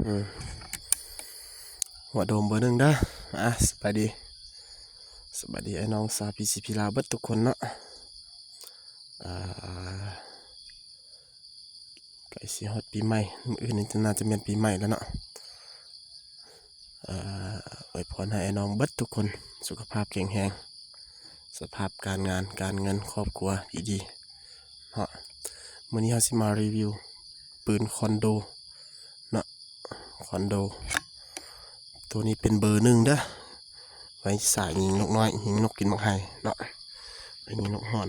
ອືມ ຫົວໂດມເບີໜຶ່ງເດີ. ອ່າ ສະບາຍດີ ສະບາຍດີອ້າຍນ້ອງຊາວ ພີຊີພີ ລາວເບິດທຸກຄົນເນາະ. ອ່າ ໃກ້ຊິຮອດປີໃໝ່ ມື້ອື່ນນີ້ໜ້າຈະແມ່ນປີໃໝ່ແລ້ວເນາະ. ເອີ ອວຍພອນໃຫ້ອ້າຍນ້ອງເບິດທຸກຄົນ ສຸຂະພາບແຂງແຮງ, ສະພາບການງານການເງິນຄອບຄົວທີ່ດີເນາະ. ມື້ນີ້ເຮົາຊິມາຣີວິວປືນຄອນໂດເນາະ, ຄອນໂດ. ໂຕນີ້ເປັນເບີໜຶ່ງເດີ ໄວ້ສາຍຍິງນົກນ້ອຍ, ຍິງນົກກິນໝາກໄຮເນາະ, ໄວ້ຍິງນົກຮ້ອນ.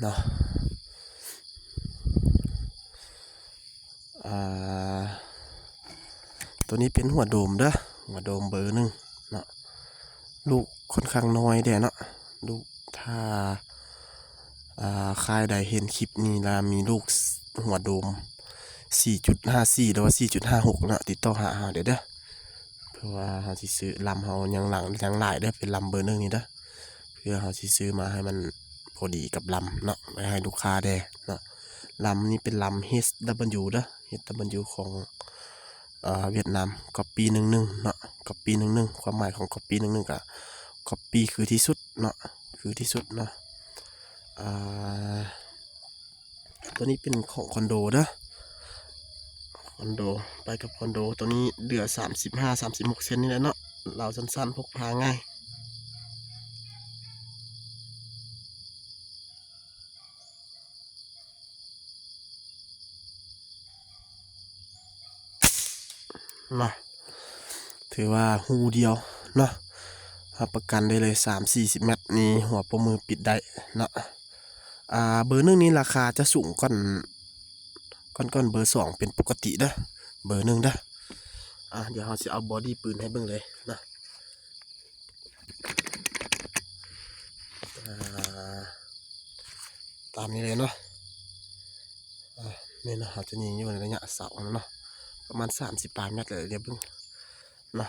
ເນາະ ອ່າ ໂຕນີ້ເປັນຫົວໂດມເດີ, ຫົວໂດມເບີໜຶ່ງເນາະ. ລູກຂ້ອນຂ້າງນ້ອຍແດ່ເນາະ, ລູກ ຖ້າ ອ່າ ຄ້າຍໃດເຫັນຄລິບນີ້ລະມີລູກ ສ- ຫົວໂດມ ສີ່ຈຸດຫ້າສີ່ ຫຼືວ່າ ສີ່ຈຸດຫ້າຫົກ ເນາະ, ຕິດຕໍ່ຫາເຮົາໄດ້ເດີ. ເພາະວ່າເຮົາຊິຊື້ ລຳເຮົາຍັງຫຼັງ ຍັງຫຼາຍເດີ, ເປັນລຳເບີໜຶ່ງນີ້ເດີ. ເພື່ອເຮົາຊິຊື້ມາໃຫ້ມັນພໍດີກັບລຳເນາະ, ໄວ້ໃຫ້ລູກຄ້າແດ່ເນາະ. ລຳນີ້ເປັນລຳ ເອັດດັບເບິນຢູ ເດີ, ເອັດດັບເບິນຢູ ຂອງ ເອີ ຫວຽດນາມ, ກັອບປີ້ໜຶ່ງໜຶ່ງເນາະ, ກັອບປີ້ໜຶ່ງໜຶ່ງ. ຄວາມໝາຍຂອງກັອບປີ້ໜຶ່ງໜຶ່ງກະ ກັອບປີ້ຄືທີ່ສຸດເນາະ, ຄືທີ່ສຸດເນາະ. ອ່າ ໂຕນີ້ເປັນຂອງຄອນໂດເດີ, ຄອນໂດ ໄປກັບຄອນໂດ. ໂຕນີ້ເຫຼືອສາມສິບຫ້າ ສາມສິບຫົກເຊັນນີ້ແຫຼະເນາະ, ລາວສັ້ນໆ ພົກພາງ່າຍ. ເນາະ ຖືວ່າຮູດຽວເນາະ, ຮັບປະກັນໄດ້ເລີຍ ສາມສີ່ສິບແມັດນີ້ ຫົວໂປ້ມືປິດໄດ້ເນາະ. ອ່າ ເບີໜຶ່ງນີ້ລາຄາຈະສູງກ່ອນ ກ່ອນ ກ່ອນເບີສອງເປັນປົກກະຕິເດີ, ເບີໜຶ່ງເດີ. ອ່າ ດຽວເຮົາຊິເອົາບອດີ້ປືນໃຫ້ເບິ່ງເລີຍເນາະ. ອ່າ ຕາມນີ້ເລີຍເນາະ. ອ່າ ແມ່ນເນາະ, ເຮົາຈະຍິງຢູ່ໃນໄລຍະເສົາຫັ້ນເນາະ, ປະມານສາມສິບປາຍແມັດແຫຼະ. ດຽວເບິ່ງເນາະ,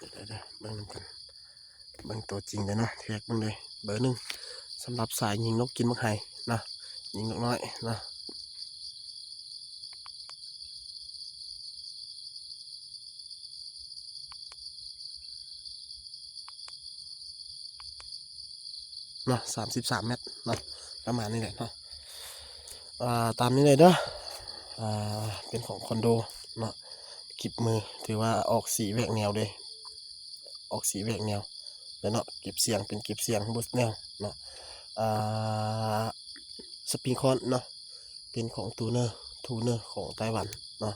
ດຽວໆໆ ເບິ່ງນຳກັນ, ເບິ່ງຕົວຈິງເລີຍເນາະ, ແທກເບິ່ງເລີຍ. ເບີໜຶ່ງ ສຳລັບສາຍຍິງນົກກິນໝາກໄຮເນາະ, ຍິງນົກນ້ອຍເນາະ. ເນາະ ສາມສິບສາມແມັດເນາະ, ປະມານນີ້ແຫຼະເນາະ. ອ່າ ຕາມນີ້ເລີຍເດີ, ອ່າ ເປັນຂອງຄອນໂດເນາະ, ກິບມື ຖືວ່າອອກສີແຫວກແນວເດ້, ອອກສີແຫວກແນວເດ້ເນາະ, ກິບສຽງ ເປັນກິບສຽງເບິດແນວເນາະ. ອ່າ ສະປຣິງຄອນເນາະ ເປັນຂອງທູເນີ ທູເນີຂອງໄຕ້ຫວັນເນາະ.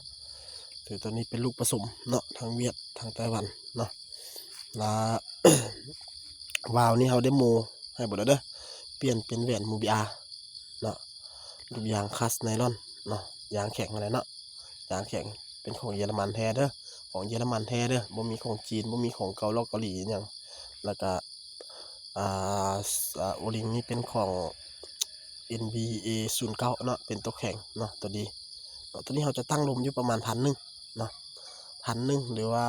ຖືໂຕນີ້ເປັນລູກປະສົມເນາະ ທັງຫວຽດທັງໄຕ້ຫວັນເນາະ. ລະ ວາວນີ້ເຮົາໄດ້ໂມໃຫ້ເບິດແລ້ວເດີ, ປ່ຽນເປັນແຫວນມູບີອາເນາະ, ລູກຢາງຄັສໄນລອນເນາະ, ຢາງແຂງຫັ້ນແຫຼະເນາະ, ຢາງແຂງ ເປັນຂອງເຢຍລະມັນແທ້ເດີ, ຂອງເຢຍລະມັນແທ້ເດີ, ບໍ່ມີຂອງຈີນ ບໍ່ມີຂອງເກົາຫຼອກເກົາຫຼີອີ່ຫຍັງ. ລະກະ ອ່າ ໂອລິງນີ້ເປັນຂອງ ເອັນ ບີ ເອ ສູນເກົ້າເນາະ, ເປັນໂຕແຂງເນາະ ໂຕດີເນາະ. ໂຕນີ້ເຮົາຈະຕັ້ງລົມຢູ່ປະມານພັນໜຶ່ງເນາະ, ພັນໜຶ່ງ ຫຼືວ່າ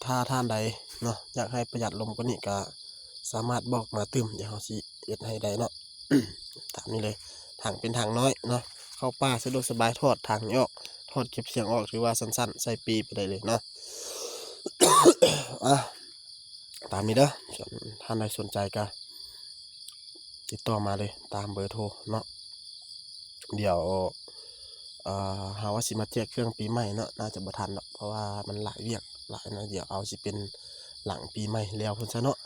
ຖ້າທ່ານໃດເນາະ ຢາກໃຫ້ປະຢັດລົມກວ່ານີ້ກະສາມາດບອກມາຕື່ມ, ດຽວເຮົາຊິເຮັດໃຫ້ໄດ້ເນາະ. ຕາມນີ້ເລີຍ, ຖັງເປັນຖັງນ້ອຍເນາະ, ເຂົ້າປ່າສະດວກສະບາຍ, ຖອດຖັງນີ້ອອກ ຖອດເກັບສຽງອອກ ຖືວ່າສັ້ນໆ ໃສ່ປີໄປໄດ້ເລີຍເນາະ. ອ່າ ຕາມນີ້ເດີ, ທ່ານໃດສົນໃຈກະຕິດຕໍ່ມາເລີຍຕາມເບີໂທເນາະ. ດຽວ ເອີ ເຮົາວ່າຊິມາແຈກເຄື່ອງປີໃໝ່ເນາະ, ໜ້າຈະບໍ່ທັນດອກ ເພາະວ່າມັນຫຼາຍວຽກຫຼາຍເນາະ. ດຽວເອົາຊິເປັນຫຼັງປີໃໝ່ແລ້ວພຸ້ນຊະເນາະ,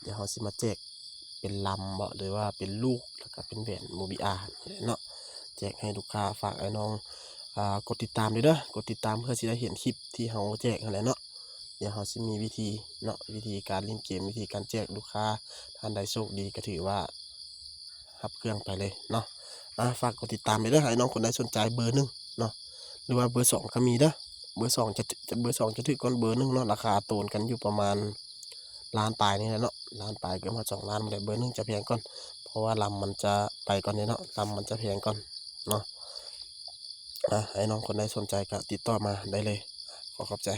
ດຽວເຮົາຊິມາແຈກເປັນລຳເບາະ ຫຼືວ່າເປັນລູກ ແລ້ວກະເປັນແຫວນມູບີອານີ້ແຫຼະເນາະ, ແຈກໃຫ້ລູກຄ້າ. ຝາກອ້າຍນ້ອງ ອ່າ ກົດຕິດຕາມເດີ, ກົດຕິດຕາມເພື່ອຊິໄດ້ເຫັນຄລິບທີ່ເຮົາແຈກຫັ້ນແຫຼະເນາະ. ດຽວເຮົາຊິມີວິທີເນາະ, ວິທີການຫຼິ້ນເກມ, ວິທີການແຈກລູກຄ້າ. ທ່ານໃດໂຊກດີກະຖືວ່າຮັບເຄື່ອງໄປເລີຍເນາະ. ອ່າ ຝາກກົດຕິດຕາມໄປເດີ, ໃຫ້ນ້ອງຄົນໃດສົນໃຈເບີໜຶ່ງເນາະ ຫຼືວ່າເບີສອງກະມີເດີ. ເບີສອງຈະ ຈະ ເບີສອງຈະຖືກກ່ອນເບີໜຶ່ງເນາະ, ລາຄາໂຕນກັນຢູ່ປະມານລ້ານປາຍນີ້ແຫຼະເນາະ, ລ້ານປາຍ ເກືອບຮອດສອງລ້ານນີ້ແຫຼະ. ເບີໜຶ່ງຈະແພງກ່ອນ ເພາະວ່າລຳມັນຈະໄປກ່ອນເດ້ເນາະ, ລຳມັນຈະແພງກ່ອນເນາະ. ອ່າ ໃຫ້ນ້ອງຄົນໃດສົນໃຈກໍຕິດຕໍ່ມາໄດ້ເລີຍ. ຂໍຂອບໃຈ.